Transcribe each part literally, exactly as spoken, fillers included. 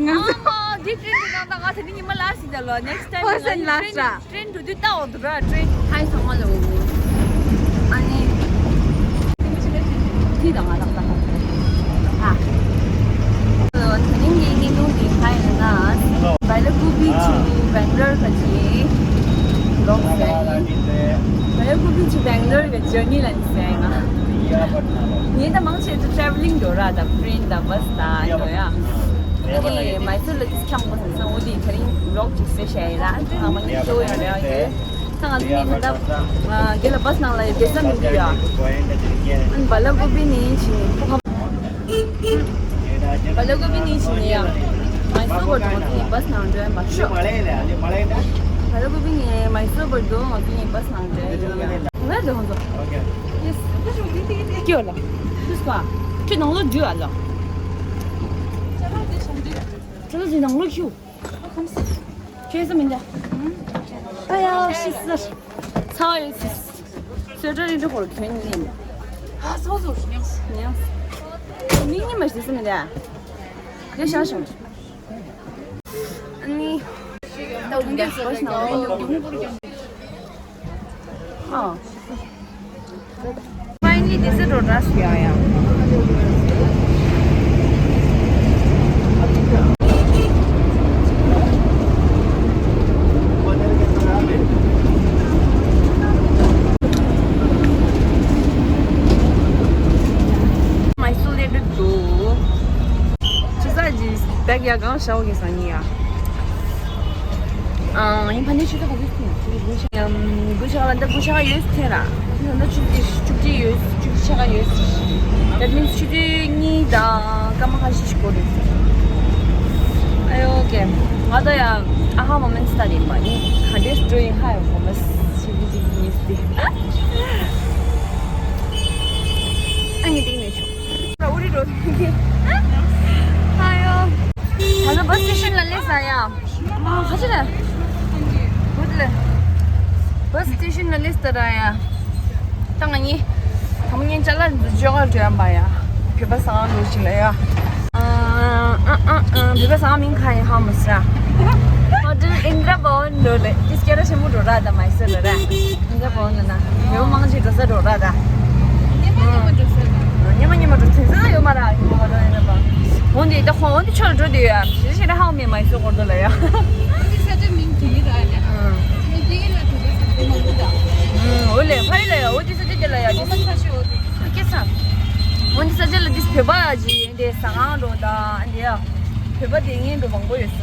ཨ་མ་འདི་ཊེན་དུ་ནང་ད་ང་དེ་ནི་ཉི་མ་ལ་སི་ད་ལོ་next time first and last ར། ཊེན་འགྲོ་དུས་ལྟ་འོ་འདུག་ར་ཊེན། ཧའི་ཚང་མ་ལ་འོ་འདུག་ཨ་ནི། ཐི་དང་ང་དང་ད་ཧ། ཨ། དེ་རིང་གི་བརྙན་ཐུང་འདི་ག་ཡིན་ན། སྦེལ་ཀུ་པི་ཆུ་སྦེང་ལོར་ག་ཅི་ལོག་ཟེར། སྦེལ་ཀུ་པི་ཆུ་སྦེང་ལོར་གི་ཇར་ནི་ལ་ནི་ཟེར་ང་། ངས་ད་མང་ཆེ་ད་ཊེ་ཝེ་ལིང་འགྲོ་ར་ད་ཊེན་ད་བྷ་སི་ད་འགྲོ་ཡ། ཨ་ནི་མའི་སུར་ལ་ཏིས་འཁྱམ་དགོས་ཟེར་སོང་འོ་དེ་དེ་རིང་ལོག་ཅིག་ཟེར་བཤད་ཡིན་ར། ཨ་ནི་ཚང་མ་ནི་ཤོ་ཡོད་རེད་ཨ་ཡེ། ད་ང་ཚོ་ནི་ད་ལྟ་རྒན་ལ་བྷ་སི་ནང་ལ་བསྡད་ས་མི་འདུག་ཡ། ཨ་ནི་སྦེལ་ཀུ་པི་ནི་ཕྱིན་ནི། སྦེལ་ཀུ་པི་ནི་ཕྱིན་ནི་ཡ། མའི་སུར་བར་དུ་ང་ཚོ་ནི་བྷ་སི་ནང་འགྲོ་ཡ་མ་ཤོག་སྦེལ་ཀུ་པི་ནི་མའི་སུར་བར་དུ་ང་ཚོ་ནི་བྷ་སི་ནང་འགྲོ་ཡ་ཡིན་ཡ། ང་ཚོ་ཁྱོད་ནང་ལོགས་འགྲོ་ཨ་ལ། ཁྱོད་ཚོ་ནང་ལོགས་ཁྱོད། ཁྱོད་ཚོ་མི་འདྲ། ཨ་ཡ་ཤི་ས། ཚ་བ་ཡོད་སི། སོ་ཏྲ་རི་འགྲོ་བོར་ཁྱོད་ཉིན། ཨ་སོ་སོ་ཉམས། ཉམས། མིག་གཉིས་མ་ཤི་ས་མི་འདྲ། དེ་ཤ་ཤོང་། ཨ་ནི། ད་འདི་སོ་ཤི་ན་འོ་ཡོད། ཨ། ཕ་ཡིན་ནི་དེ་སེ་འགྲོ་འདྲ་སུ་ཡང་ཡང་། མའི་སུར་ལས་འགྲོ་འདུག་ཅི་ཟ་ཇི་བེག་ཡ་གང་ཤའོ་གི་ས་ཉི་ཡ། ཨང་ཡིན་ཕ་ནི་ཆུ་ཚོད་ག་ཚོད་ཐུག་ཡང་དགུ་ཆ་ལ་འདི་དགུ་ཆ་ཡོད་ཐེ་ར། ད་ཆུ་ཚོད་བཅུ་གཅིག་ཡོད་བཅུ་གཅིག་ཆ་ག་ཡོད། That means ཆུ་ཚོད་གཉིས་དང་སྐར་མ་ཁ་ཤས་ཤིག་འགོར་འདུག་ཨ་ཡོ་ཀེ། ང་ད་ཡང་ཨ་ཧ་མོ་མེན་སི་ད་ཡིན་པ་ཡིན་ག་འདྲས་འགྲོ་ཡིན་ཧ་ཡོ་མོ་མེན་སི་ཆི་ལི་ཅིག་ཡིན་སི། ཨ་ནི་དེ་ནས་ཆོག་ཨུ་རི་རོ། ཨ་ཡོ། ད་ལྟ་བྷ་སི་སི་ཊེ་ཤན་ལ་སླེབས་ས་ཡ། ཨ་ཁ་ཆེ་རེད། གུད་ལེ། བྷ་སི་སི་ཊེ་ཤན་ལ་སླེབས་ས་ར་ཡ། ད་ང་གཉིས། ད་མ་ངན་ཅ་ལག་འཛུལ་ཅོག་ག་འགྲོ་ཡ་འབའ་ཡ། བོད་པ་ཟ་ཁང་འགྲོ་ཞིག་ལ་ཡ། ཨ་ཨ་ཨ་ཨ། བོད་པ་ཟ་ཁང་མིང་ག་ཡིན་ཧ་མ་སི་ར། ཧོ་ཊེལ་ཨིན་དྲ་བྷ་ཝན་འགྲོ་ལེ། ཏི་སྐད་གྲགས་ཆེན་པོ་འགྲོ་ར་ད་མའི་སུར་ལ་ར། ཨིན་དྲ་བྷ་ཝན་ལ་ན། བོད་པ་མང་ཆེ་འགྲོ་ས་འགྲོ་ར་ད། ཉི་མ་ཉི་མ་འགྲོ་ས་ན། ཉི་མ་ཉི་མ་འགྲོ་ཚན་ས་ན་ཡོད་མ་ར་ཉི་མ་ང་ཚོ་ཡིན་ན་པ། འོན་ཏེ་ད་ཁོང་འོན་ཏེ་ཆོ་ལ་འགྲོ་དུས་ཡ། ཞེ་ཞེ་ར་ཧའོ་མེ་མའི་སུར་སྐོར་དུ་ལ་ཡ། འོན་ཏེ་ས་ཆ་མིང་དེ་ཡིན་ར་ཡ། ཨ་ནི་དེ་ཡིན་ལ་དུ་ལ་ས་དེ་མང་པོ་ད། ཨུམ། འོ་ལེ་ཕ་ཡི་ལ་ཡ་འོ་ཏེ་ས་ཆ་དེ་ལ་ཡ་དེ་ས་ཆ་ཤི་འོ་དེ་སྐད་ས། འོན་ཏེ་ས་ཆ་ལ་དེ་བོད་པ་ཡ་ཅི་ཡིན་ཏེ་ཟ་ཁང་འགྲོ་ད་ཨ་ནི་ཡ། བོད་པ་དེ་ངན་འགྲོ་མང་པོ་ཡོད་ས།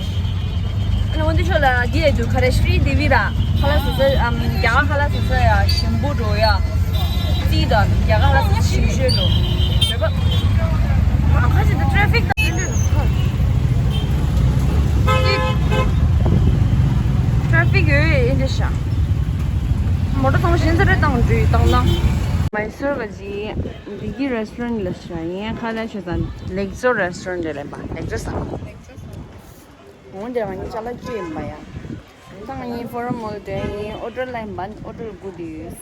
ཨ་ནི་འོན་ཏེ་ཤོ་ལ་དེ་ཡ་དུ་ཁ་རེ་ཤི་རི་དེ་བི་ར་ཁ་ལ་སོ་སོ་ཨམ་རྒྱ་གར་ཁ་ལ་སོ་སོ་ཡ་ཞིམ་པོ་འགྲོ་ཡ། རྩིས་དང་རྒྱ་གར་ལ་ཞིམ་ཤོས་འགྲོ། བོད་པ། ཨ་ཁ་ཅིག་ཏུ་ཊེ་ཕིག་དང་ཨེ་འདྲ་ཁ། ཊེ་ཕིག་ཡོད་ཡོད་ཨེ་འདྲ་ཤ། མོ་ཊ་ཚང་མ་ཤིན་ཙི་རེ་བཏང་འགྲོ་བཏང་ན། མའི་སུར་ག་ཅི་འདི་གི་རེ་སི་ཊོ་རེན་ཊི་ལ་ཤ་ཡིན་ཁ་ལ་ཆོས་ཚང་ལེགས་ཚོ་རེ་སི་ཊོ་རེན་ཊི་ལ་ལེན་པ་ལེགས་ཚོ་ས། འོན་ཏེ་ང་གཉིས་ཅ་ལག་བཅུ་ཡིན་པ་ཡ། ད་ང་གཉིས་ཕོ་རོ་མོལ་དེ་ཡིན་ཨོ་ཏྲ་ལ་ཡིན་པ་ཨོ་ཏྲ་ལ་སྒུག་དུས།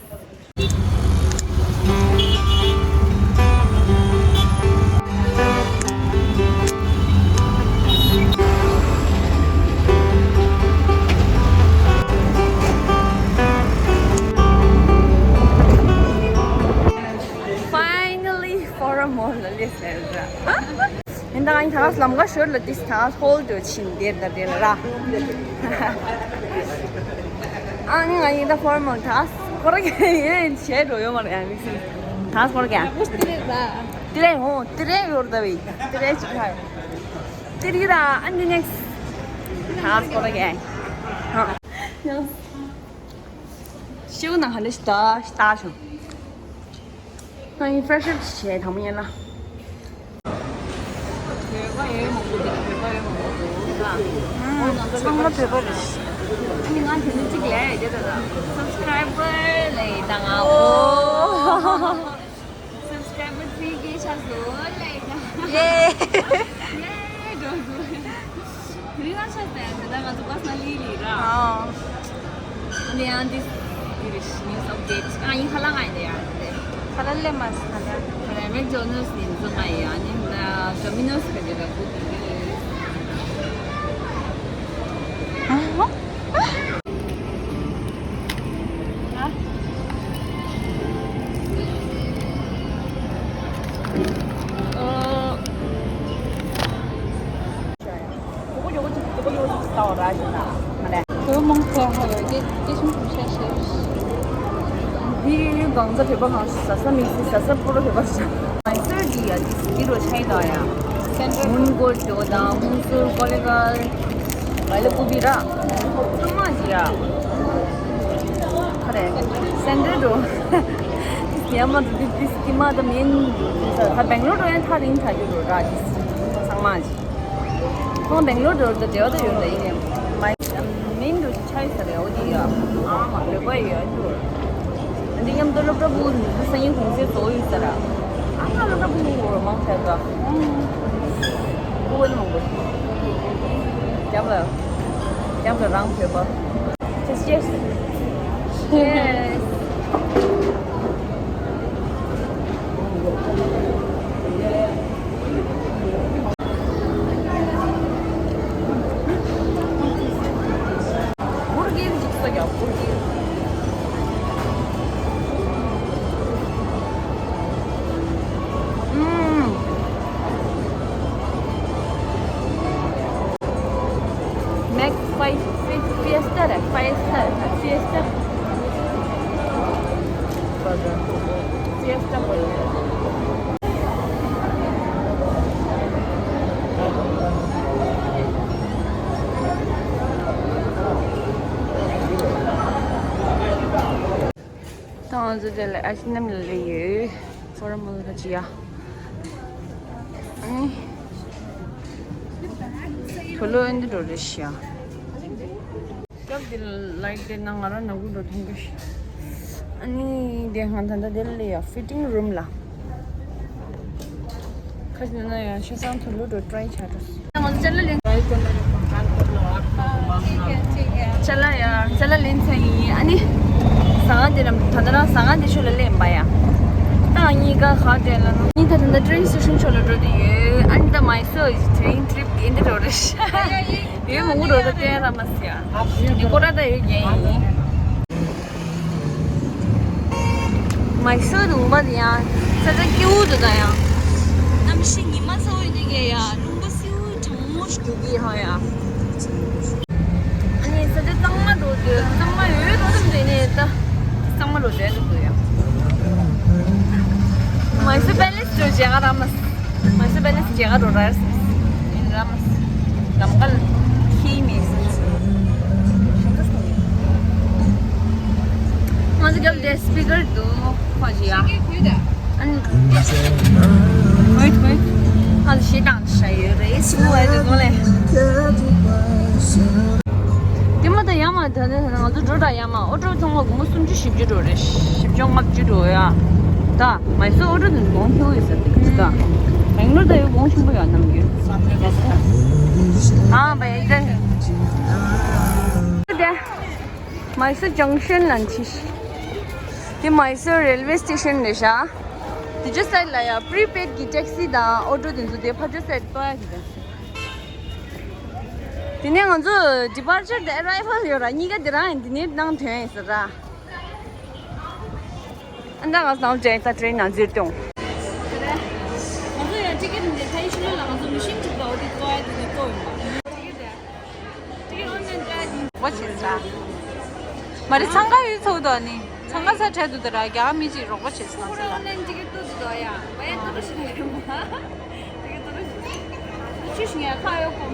Finally, ཕོ་རོ་མོལ་ལ་སླེབས་ཟེར་ར། ཡིན་ད་ང་ད་ལམ་ཁ་ཞོར་ལ་ཏིས་ད་ཧོལ་དུ་ཕྱིན་དེར་ད་དེར་ར། ཨ་ནི་ང་ཡིན་ད་ཕོ་རོ་མོལ་ད་སྐོར་ག་ཡིན་བྱས་འགྲོ་ཡོད་མ་རེད་ཡང་མིག་སི་ད་སྐོར་ག་ཡིན། ཏི་རེ་ཧོ་ཏི་རེ་ཡོར་ད་བི་ཏི་རེ་ཅི་ཁ་ཡོད་ཏི་རེ་ར། ཨ་ནི་ནེག་སི་ད་སྐོར་ག་ཡིན། ཤེའུ་ནང་ཧ་ལས་ཤི་ད་ཤི་ད་ཤོ། ང་ཡིན་ཕེ་ཤོན་བྱས་དང་པོ་ཉན་ལ། བོད་པ་ཡོད་མང་པོ་འདུག་བོད་པ་ཡོད་མང་པོ་འདུག་ཨ། ཨང་། ཚང་མ་བོད་པ་རེད། ཨ་ནི་ང་དེ་ནི་གཅིག་ལས་ཡོད་དེ་ད་ད་སབ་སི་ཀ་རའི་བར་ལས་ཡིན་ད་ང་ཨོ། སབ་སི་ཀ་རའི་བར་ཚིག་གི་ཆ་སོ་ལས་ཡིན་ད། ཡེ། ཡེ་འགྲོ་དགོས། དེ་རིང་ང་ཆ་ཚང་ད་ད་ང་ཚོ་བྷ་སི་ནང་སླེབས་ལེ་ར། ཨ། ཨ་ནི་ཨ་འདི་འདི་རེད་ནིའུ་སི་ཨབ་ཌེཊ། ཨ་ཡིན་ཁ་ལག་ང་ཡིན་ད་ཡ་འདི། ཁ་ལག་སླེབས་མ་སོང་ད། ཁ་ལག་མེག་ཌོ་ནལ་སི་ནས་བཟོ་ང་ཡིན། ཨ་ནི་ད་ཌོ་མི་ནོ་སི་ག་འདི་ར་བུ་དེ་འདི་རེད། ཨོ་ར་ཞིག་ན་མ་ལས། དེ་མང་ཁོ་ཧ་ཡོད་ཀྱི་སྐད་ཆུང་ཆུང་བཤད་ཤེས། འདི་གང་ཚ་བོད་པ་གང་ཞིག་ཟ་ས་མི་སྲིད། ཟ་ས་པོ་ར་བོད་པ་ཞིག་མའི་སོར་གྱི་ཡ་འདི་འདི་རུ་ཆ་ཡི་དང་ཡ། སེན་ཏྲ་མུན་སྐོར་ཇོ་དང་མུན་སོར་ཀོ་ལེ་གལ་བའི་ལ་ཀུ་བི་ར་ཚང་མ་ཞིག་ཡ། ཁ་རེ་སེན་ཏྲ་རུ་ཡ་མ་འདི་འདི་སྐྱི་མ་ད་མིན་ད་སྦེང་ལོར་འགྲོ་ཡ་ཐག་རིང་ཐག་རྒྱུ་རུ་ར་འདི་ཚང་མ་ཞིག་ཁོང་སྦེང་ལོར་འགྲོ་རུ་ད་འབྲེལ་བ་ད་ཡོད་ད་ཡིན་ནའི་མ་མིན་འགྲོ་ཆ་ཡོད་ས་རེད། འོ་དེ་ཡ་ཨ་མ་རེ་བ་ཡོད་འགྲོ། འདི་མཉམ་དུ་སློབ་གྲྭ་པུ་སང་ཉིན་གུང་སེང་བཟོ་ཡོད་ས་ར། ཨ་ང་སློབ་གྲྭ་པུ་མང་ཆེ་ད་ཨུ་ཝེ་ལ་མང་པོ་རྒྱབ་ལ་རྒྱབ་ལ་རང་བོད་པ། Cheers, cheers. Cheers. Burger འཇིགས་སོ་ཡ། Burger. ཨུམ། Mac five, Fiesta རེད། Fiesta རེད། Fiesta. Burger. Fiesta burger. ད་ང་ཚོ་དེ་ལ་ཨ་ཅེ་རྣམ་ལ་ལས་ཡོད། ཧྥོར་མལ་ག་ཅི་ཡ། ཨ་ནི། ཁོ་ལོ་ཨེ་འདི་འགྲོ་རེ་ཤི་ཡ། སྐབས་དེ་ལ་ལའིཊ་དེ་ན་ང་རང་ནག་པོ་འགྲོ་མཐོང་གི་ཤི། ཨ་ནི་དེ་ང་ད་ལྟ་དེ་ལ་ཡ་ཕི་ཊིང་རུམ་ལ། ཁ་ཅིག་ན་ཡང་ཤི་སང་ཐུ་ལུ་འགྲོ་ཊི་རའི་བྱ་འགྲོ། ང་ཚོ་ཅ་ལག་ལེན། ཅ་ལག་ཡ་ཅ་ལག་ལེན་ཚར་ཡིན། ཨ་ནི་ཟ་ཁང་དེ་ལ་ད་ལྟ་རང་ཟ་ཁང་དེ་ཕྱོགས་ལ་སླེབས་པ་ཡ། ད་གཉིས་ཀ་ག་འདྲ་ལ་ན་གཉིས་ད་ད་ལྟ་ཊེན་སི་ཊེ་ཤན་ཕྱོགས་ལ་འགྲོ་དེ་ཡོད། ཨ་ནི་ད་མའི་སོར་ཊི་རེ་ཨིན་ཊི་རིབ་དེ་འདི་འགྲོ་རེ་ཤ་ཡོད། མང་པོ་འགྲོ་ད་བསྟན་ར་མ་སི་ཡ། ནི་ཀོ་ར་ད་ཡོད་རྒྱན་ཡིན། མའི་སོར་དུ་འོང་བ་དེ་ཡང་ས་ཆ་སྐྱིད་པོ་འདུག་ད་ཡང་། གནམ་གཤིས་ཉི་མ་ཚ་པོ་ཡིན་དུས་ཀྱི་ཡ་རླུང་བུ་སེའུ་གྲང་མོ་ཞིག་རྒྱུག་གི་ཧ་ཡ། ཨ་ནི་ས་ཆ་གཙང་མ་འགྲོ་དུས་གཙང་མ་ཡོད་འགྲོ་དུས་འདི་ནས་ད་གཙང་མ་འགྲོ་བསྡད་འདུག་ཡ། མའི་སོར་པེ་ལེ་སི་འགྲོ་བྱེད་ག་ར་མ། མ་ཟད་པེ་ལེ་སི་མཇལ་ཁ་འགྲོ་ར་ཡིན་ར་མ། ལམ་ཁ་ལ་ཁྱི་མེད་ཟེར། ང་ཚོ་རྒྱབ་དེ་སི་པི་ཀར་འདུག་ཁོ་ཅི་ཡ། ཨ་ནི། གོས་གོས། ང་ཚོ་ཞེ་དྲག་ཤ་ཡོད་རེད་སུ་ཨ་ཡོད་ལེ། དེ་མ་ད་ཡ་མ་ད་ནི་ང་ཚོ་འགྲོ་འདྲ་ཡ་མ་ཨོ་ཊོ་ཚང་མ་སྒོར་མོ་སུམ་ཅུ་བཞི་བཅུ་འགྲོ་རེད། བཞི་བཅུ་ལྔ་བཅུ་འགྲོ་ཡ། ད་མ་སོ་ཨོ་ཊོ་དེ་གོང་ཁེ་ཡོད་ཟེར་ཏེ་ད། སྦེང་ལོར་ད་ཡོད་གོང་ཆེན་པོ་ཡོད་ནམ་རྒྱུན། ཨ་བའི་ད། དེ་མ་སོ་ཇང་ཤན་ལ་འཁྲིད། དེ་མ་སོ་རེལ་ཝེ་སི་ཊེ་ཤན་རེད་ཤག་དེ་ཅོ་སའིཌ་ལ་ཡ་པི་རི་པེཌ་གི་ཊེག་སི་དང་ཨོ་ཊོ་དེ་ཚོ་དེ་ཕ་ཅོ་སའིཌ་གཏོང་ཡ་གི་དེ། དེ་ནས་ང་ཚོ་ཌི་པར་ཅར་དང་ཨེ་རའི་ཝལ་ཡོད་ར། གཉིས་ཀ་དེ་རང་ཡིན། དེ་ནས་ནང་ཐོན་ཡིན་ཟེར་ར། ཨ་ནི་ད་ང་ཚོ་ནང་ལ་ད་ཊེ་རེན་ནང་འཛུལ་བཏང་། ང་ཚོ་ཡང་ཊི་ཀེ་ཊི་འདི་ཐའི་ཤི་ལོ་ལ་ང་ཚོ་མི་ཤིན་གཅིག་དང་འོ་དེ་ཏོ་ཡ་དེ་ནས་ཏོ་ཡིན་པ། ཊི་ཀེ་ཊི་འོན་ལན་ཏྲ་ཡིན། བ་ཆེ་ས། མ་རེད་འཚང་ཁ་ཡོད་ཚོགས་དོ་ནི། འཚང་ཁ་ས་འཕྲལ་དུ་དེ་ར་རྒྱ་མི་གཅིག་རོགས་པ་བྱེད་སོང་ང་ཚོ་ལ། ཁོ་རང་ལན་ཊི་ཀེ་ཊི་ཏོ་དེ་ཏོ་ཡ། བ་ཡ་ཏོ་ཏོ་ཞིག་ལ་རེད་མ། ཆུ་ཞིག་ཡང་ཁ་ཡོད་གོ།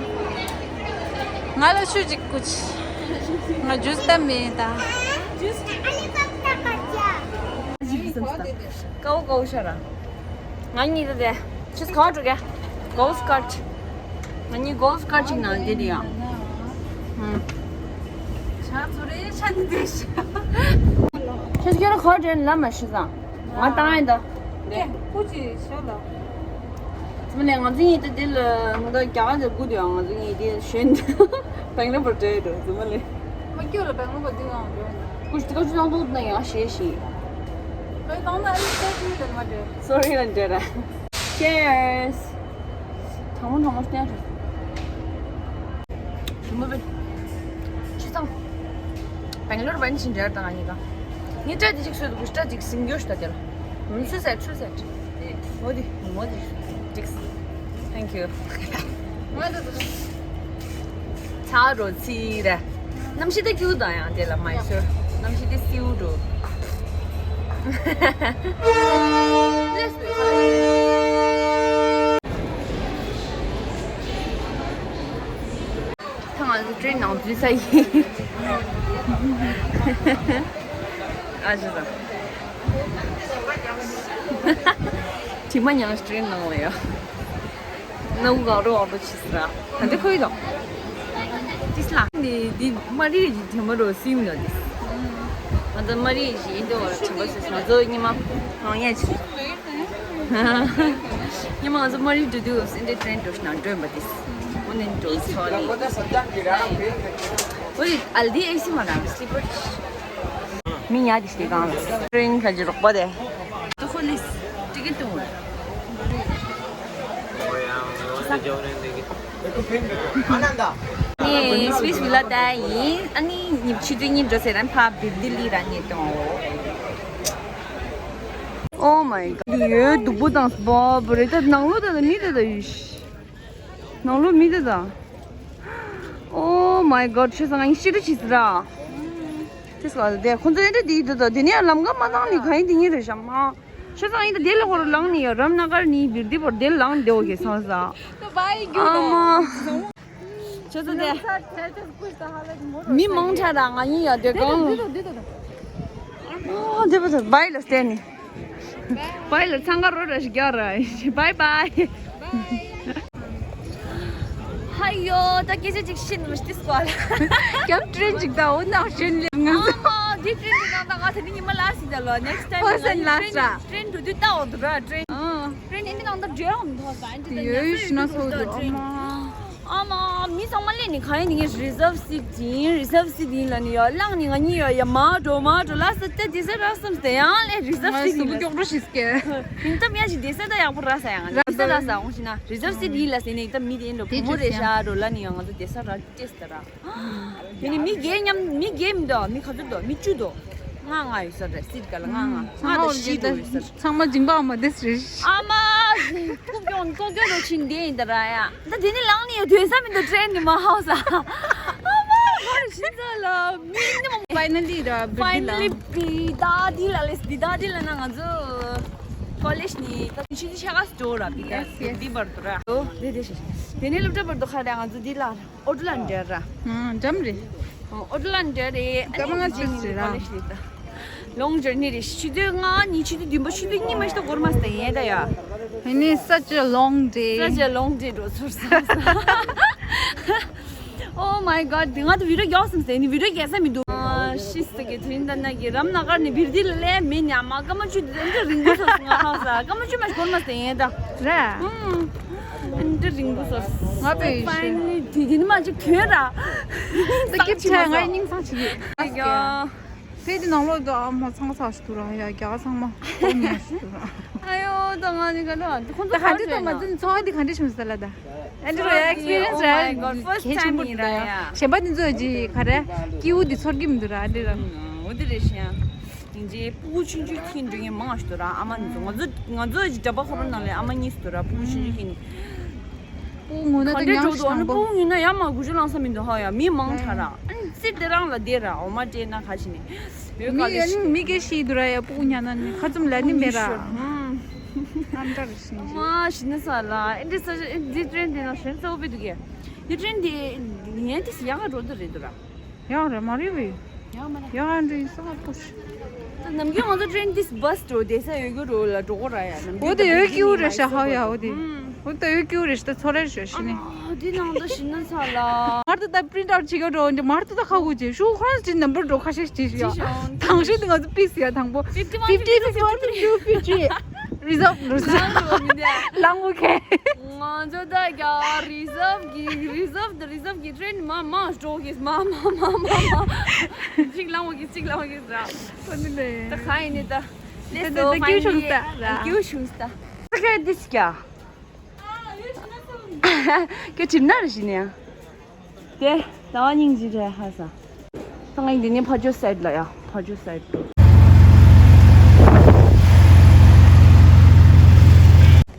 ང་ལ་ཆུ་ཅིག་སྐུ་ཅི། ང་ཇུས་ལྟ་མེད་ད། ཇུས། ཀའོ་ཀའོ་ཤ་ར། ང་གཉིས་ད་དེ། ཆུ་ག་བ་འགྲོ་ག་གོལ་ཕ་ཀརཊ། ང་གཉིས་གོལ་ཕ་ཀརཊ་ཅིག་ནང་དེ་དེ་ཡང་། ཧུམ། ཆ་ཚོ་རེ་ཆ་འདི་དེ་ཤ། ཁྱེད་ཁྱོད་ར་ག་བ་འགྲོ་ལབ་མ་ཤེས་ཙང་། ང་བཏང་ཡིན་ད། ཀེ་ཀུ་ཅི་ཤོ་ལ། ཚང་མ་ལས་ང་ཚོ་གཉིས་ད་དེ་ལ་ང་ད་རྒྱ་གར་དེ་སྒུག་དུས་ང་ཚོ་གཉིས་དེ་གཞོན་བེང་ལོར་བར་འགྲོ་ཡི་འགྲོ་ཚང་མ་ལས། མ་སྐྱོ་ལ་བེང་ལོར་བར་དུས་ང་འགྲོ་ཡིན། ཀུ་ཤི་ཀུ་ཤི་ནང་དུ་ན་ཡང་ཤེས་ཤིག་ལོས་བཏང་ན་ཨ་ལི་ཏོ་ཀུ་ལ་མ་འགྲོ། སོ་རི་ལ་འགྲོ་ར། Cheers. གྲང་མོ་གྲང་མོ་བསྟན་རེད། ཞིམ་པོ་བས། ཅི་ཙང་། བེང་ལོར་བན་ཕྱིན་འདྲེར་དང་ཨ་ནི་ཀ་ངས་སྐྲ་འདི་གཅིག་བཟོས་འདུག་སྐྲ་འདི་གཅིག་ཟིན་རྒྱུ་ཞིག་ད་དེར། མུ་མཐུད་ཟེར་ཚུལ་ཟེར། འོ་དེ་མོ་དེ་འགྲིགས། Thank you. ང་ད་ད། ཚ། ཨ་རོ་ཚི་ར། གནམ་གཤིས་ད་སྐྱིད་པོ་འདུག་ཡང་དེ་ལ་མ་ཡི་ཤོར། གནམ་གཤིས་དེ་སེའུ་འགྲོ། ལེས་པའི་ཁ་ལ། ད་ང་ཚོ་ཊེན་ནང་འཛུལ་ས་ཡིན། ཨ་ཅེ་ད། དྲི་མ་མྱངས་ཊེན་ནང་ལ་ཡ། སྣ་བུག་གང་རུ་འོག་ཏུ་ཕྱིས་ར། ད་འདི་ཁོའི་དང་། ཏིས་ལ། འདི་འདི་མ་རི་ཡི་དྲི་མ་རུ་སིམ་ལ་འདི། ང་ཚོ་མ་རི་ཡི་ཨིན་དོ་བར་དྲི་མ་སུ་ང་ཚོ་ཉི་མ་ངང་ཡ་ཆི། ཉི་མ་ང་ཚོ་མ་རི་འགྲོ་དུས་སེན་ཏྲེ་ཊེན་འགྲོ་ཤི་ན་འགྲོ་ཡིན་པ་ཏིས། འོ་ནན་འགྲོ་ཚོ་ལི། འོ་ཡི་ཨལ་དི་ཨེ་སི་མ་རང་སི་ལི་པར། མི་ཉག་དེ་ཞིག་གང་ལ། ཊེན་ག་ཅི་རོགས་པ་དེ། ཏུ་ཧོ་ལིས། ཊི་ཀེ་ཊི་ཏུ། ནི་སི་པིས་བི་ལ་ད་ཡིན། ཨ་ནི་ཉིབ་ཆི་དུ་ཉིན་འགྲོ་ཟེར་རན་ཕ་བིབ་དི་ལི་ར་ཉེ་ཏོ། Oh my god. འདི་ཡོད་སྡུག་པོ་དང་སྦོ་བོ་རེད། ད་ནང་ལོགས་ད་མི་ད་ད་ཡུས། ནང་ལོགས་མི་དེ་དང་། Oh my god. ཆོས་སང་ང་ཤི་རུ་ཆི་སི་ར། ཆོས་སང་དེ་ཁོང་ཚོ་ཨེ་འདྲ་དེ་དེ་དང་དེ་ནས་ལམ་ཀ་མ་བཏང་ནི་ག་ཡིན་དེ་ཉིན་རེད་ཤག་མ། ཆོས་སང་ཨེ་འདྲ་དེ་ལ་ཧོར་ལངས་ནི་ཡ་རམ་ན་གར་ནི་བིར་དི་བོར་དེ་ལངས་དེ་འོ་གེ་སང་ས། ཨ་མ། ཆོས་སང་དེ། མི་མང་ཆ་ར་ང་ཡིན་ཡ་དེ་གང་། ཨ་དེ་བ་དེ་བའི་ལ་སྟན་ནི། བའི་ལ་འཚང་ཁ་རོ་ར་ཞིག་རྒྱག་ར། བའི་བའི། ཧ་ཡོ། ད་སྐད་ཆ་ཅིག་ཤེས་ནི་མ་ཤེས་སྐོར་ལ། རྒྱབ་ཊེན་ཅིག་ད་འོ་ནག་ཤོན་ལེབ་ང་ཚོ། ཨ་མ་འདི་ཊེན་འདི་ནང་ད་ང་ད་ནི་ཉི་མ་ལ་སི་ད་ལོ་ནེགསི་ཊའིམ། ཕར་སི་ཊེན་ལ་སི་ཊ་ར། ཊེན་འགྲོ་དུས་ད་འོ་འདུག་ར་ཊེན། ཨ། ཊེན་འདི་ནང་ད་འགྲོ་ཡ་འོ་མི་འདུག་ས་འདི་ད་ཡོད་ཡོད་ཤི་ན་སོ་འདུག་ཨ་མ། ཨ་མ་མི་ཚང་མ་ལས་ནི་ག་ཡིན་ནི་རི་ཛརབ་སིཊ་ཡིན། རི་ཛརབ་སིཊ་ཡིན་ལ་ནི་ཡོ་ལངས་ནི་ང་གཉིས་ཡོ་ཡ་མ་འགྲོ་མ་འགྲོ་ལ་ས་ཏེ་དེ་ས་ར་སམ་སྟེ་ཡང་ལས་རི་ཛརབ་སིཊ་ཡིན་ལ། སྐྱོག་འགྲོ་ཤིས་ཀེ། ཡིན་ཙམ་ཡ་ཞིག་བསྡད་ས་ད་ཡག་པོ་རག་ས་ཡང་བསྡད་ས་རག་ས་འོང་ཞིག་ན་རི་ཛརབ་སིཊ་ཡིན་ལ་ཟེར་ནས་ད་མི་དེ་ཡིན་ལ་བུ་མོ་རེད་ཤག་འགྲོ་ལ་ནི་ཡང་ང་ཚོ་བསྡད་ས་རག་ཅེས་ཟེར་ར། དེ་ནི་མི་བརྒྱད་མཉམ་མི་བརྒྱད་མི་འདུག་མི་ག་ཚོད་འདུག་མི་བཅུ་འདུག་ལྔ་ལྔ་ཡོད་ས་རེད་སིཊ་ག་ལ་ལྔ་ལྔ་ལྔ་དང་བཞི་འདུག་ཡོད་ས་རེད། ཚང་མ་སྦྱིན་པ་ཨ་མ་དེ་རེད། ཨ་མ། ཁུག་ཀྱོང་ཀོ་ཀྱོ་རོ་ཕྱིན་དེ་ཡིན་ད་ར་ཡ། ད་དེ་ནི་ལངས་ནི་ཡོད་དོན་ས་མི་འདུག་ཊེན་ནི་མ་ཧའོ་ས། ཨ་མ་ཧོ་རི་ཤིན་ས་ལ་མི་ནི་མ། ཕའི་ནལ་ལི་ར་བི་ལ། ཕའི་ནལ་ལི་བི་ད་དི་ལ་ལེས་བི་ད་དི་ལ་ན་ང་ཚོ་ཀོ་ལེཇ་ནི་ད་ཕྱི་ཤ་ག་སྟོ་ར་བི་ད་ཡེས་ཡེས། དི་བར་དུ་ར། དེ་དེ་ཤི་དེ་ནི་སློབ་གྲྭ་བར་དུ་ཁ་ར་ང་ཚོ་དི་ལ་ར། ཨོ་ཊི་ལན་ཌར་ར། ཨང་འཇམ་རེད། ཨོ་ཊི་ལན་ཌར་རེད། ཨ་ནི་ཀ་མ་ང་ཅི་ཅི་རེད་ར། ཀོ་ལེཇ་རེད་ད། ལོང་ཇར་ནི་རེད། ཆུ་ཚོད་ལྔ་ཉི་ཆུ་ཚོད་བདུན་པ་ཆུ་ཚོད་གཉིས་མ་ཤི་ད་འགོར་མ་སྟེ་ཡེ་ད་ཡ། ཨ་ནི་such a long day. Such a long day འགྲོ་ཚོར་ས། Oh my god. དེ་ང་ད་བི་ཌི་ཡོ་རྒྱག་སམ་སྟེ་ནི་བི་ཌི་ཡོ་རྒྱག་ས་མི་འདུག་ཤི་སྟེ་གི་དུས་ད་ན་གི་རམ་ན་གར་ནི་བིར་དི་ལ་ལས་མེད་ཉ་མ་ཀ་མ་ཆུ་དེ་འདྲ་རིང་པོ་སོ་སོ་ང་ཧ་ས་ཀ་མ་ཆུ་མ་ཤི་འགོར་མ་སྟེ་ཡེ་ད། རེད། ཨུམ། ཨ་འདྲ་རིང་པོ་སོ། ང་པའི་ཤི། Finally དེ་དེ་ནི་མ་ཅིག་ཐོན་ར། ད་སྐྱིད་ཆ་ང་སྙིང་སང་ཆི་གི། ཡ། ཕེ་དེ་ནང་ལོག་དུ་ཨ་མ་ཚང་ཚང་ཞིག་ཐུ་ར་ཡ་རྒྱ་ག་ཚང་མ་ཨོ་མ་ཞིག་ཐུ་ར། ཨ་ཡོ་ད་ང་ནི་ག་ལ་ཁོང་ཚོ་ད་ག་འདྲ་དུ་མ་ཚུན་ཚོ་འདི་ག་འདྲ་བྱུང་ས་ལ་ད། ཨ་འདྲ་ར་ཡ་ཨེག་སི་པི་རི་ཡེན་སི་ར། Oh my god, first time ཡིན་ར་ཡ། གཞན་པ་འདི་ཚོ་ཅི་ག་རེ་སྐྱིད་པོ་འདི་ཚོར་གི་མི་འདུག་ར་ཨ་འདྲ་ར། འོ་དེ་རེད་ཤག་ཡིན་གྱི་སྤུ་གུ་ཆུང་ཆུང་ཐིན་འགྲོ་མཁན་མང་ཞིག་འདུག་ར། ཨ་མ་ནི་ཚོ་ང་ཚོ་ང་ཚོ་ཡི་འདྲ་པ་ཁོ་རང་ནང་ལས་ཨ་མ་གཉིས་སུ་འདུག་ར། སྤུ་གུ་ཆུང་ཆུང་ཁྱེད་ནི། སྤུ་གུ་ངུ་ན་ད་ག་འདྲས་ཉག་འགྲོ་ཞིག་འདུག་ཨ་ནི་སྤུ་གུ་ངུ་ན་ཡ་མ་དགུ་ཆུ་ལང་ས་མི་འདུག་ཧ་ཡ། མི་མང་དྲགས་ར། ཨ་ནི་ཙིག་དེ་རང་ལ་བསྡད་ར། འོ་མ་སྤྲད་ན་ག་ཞིག་ནི་ཡོད་ག་ལེ་ཞིག་མི་སྐད་ཤེས་འདུག་ར་ཡ། སྤུ་གུ་ཉག་ན་ནི་ཁ་བཙུམ་ལ་ནི་མེད་ར། ཨ་འདྲ་རེ་ཞིག་མ་ཞིག་ན་ས་ལ་ཨེ་འདྲས་ས་ཨེ་འདི་ཏྲེན་དེ་ན་ཞོན་ས་འོ་བི་འདུག་གས། འདི་ཏྲེན་དེ་ངན་དེ་སི་ཡག་ག་འགྲོ་འདུག་རེད་འདུག་ར། ཡང་རེད་མ་རེད་བས། ཡང་མ་རེད། ཡང་འདྲི་ས་པོ་ཤི། ད་ནམ་རྒྱུན་ང་ཚོ་ཏྲེན་ཏིས་བྷ་སི་འགྲོ་བསྡད་ས་ཡོད་རྒྱུ་རོ་ལ་འགྲོ་གོ་ར་ཡ། ནམ་རྒྱུན་འོ་དེ་ཡོད་ཀྱི་འུ་རེད་ཤ་ཧ་ཡ་འོ་དེ། ཨུམ། འོ་དེ་ཡོད་ཀྱི་འུ་རེད་ཤ་ད་ཚོ་རེ་ཤ་ཤི་ནི། ཨ་འདི་ནང་ད་ཤི་ན་ཚ་ལ། མར་ད་ད་པི་རིན་ཊ་ཨའུཊ་བྱེད་ག་འགྲོ་འདི་མར་ད་ད་ཁ་གུ་བྱེད་ཤུ་ཁོ་རང་ཅི་ནམ་བར་འགྲོ་ཁ་ཤས་ཤི་ཤི་ཡ། ཅི་ཤོང་། དང་ཤོས་དེ་ང་ཚོ་པིས་ཡ་དང་པོ། fifty one fifty one fifty two fifty three། རི་ཛརབ་རི་ཛརབ། ལང་འོ་ཁེ། ང་ཚོ་ད་རྒྱ་རི་ཛརབ་གི་རི་ཛརབ་ད་རི་ཛརབ་གི་ཏྲེན་མ་མ་འགྲོ་གི་མ་མ་མ་མ་མ། གཅིག་ལང་བ་གི་གཅིག་ལང་བ་གི་ར། ཨོ་ནི་ལེ། ད་ག་ཡིན་ནི་ད། ད་ད་ད་ཀྱུ་ཤུང་ད་ར། ཀྱུ་ཤུང་ད། ད་ག་འདི་སྐྱ། ཀྱུ་གྲིམ་ན་ར་ཞི་ནི་ཡ། དེ་ད་བ་སྙིང་རྗེ་རེད་ཧ་ས། ད་ང་འདི་ནས་ཕ་ཇོ་སའིཌ་ལ་ཡ། ཕ་ཇོ་སའིཌ་དུ།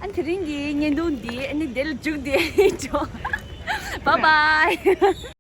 ཨ་དེ་རིང་གི་བརྙན་ཐུང་འདི་ཨ་ནི་དེ་ལ་མཇུག་བསྡད་ཡིན་ཆོག Bye bye།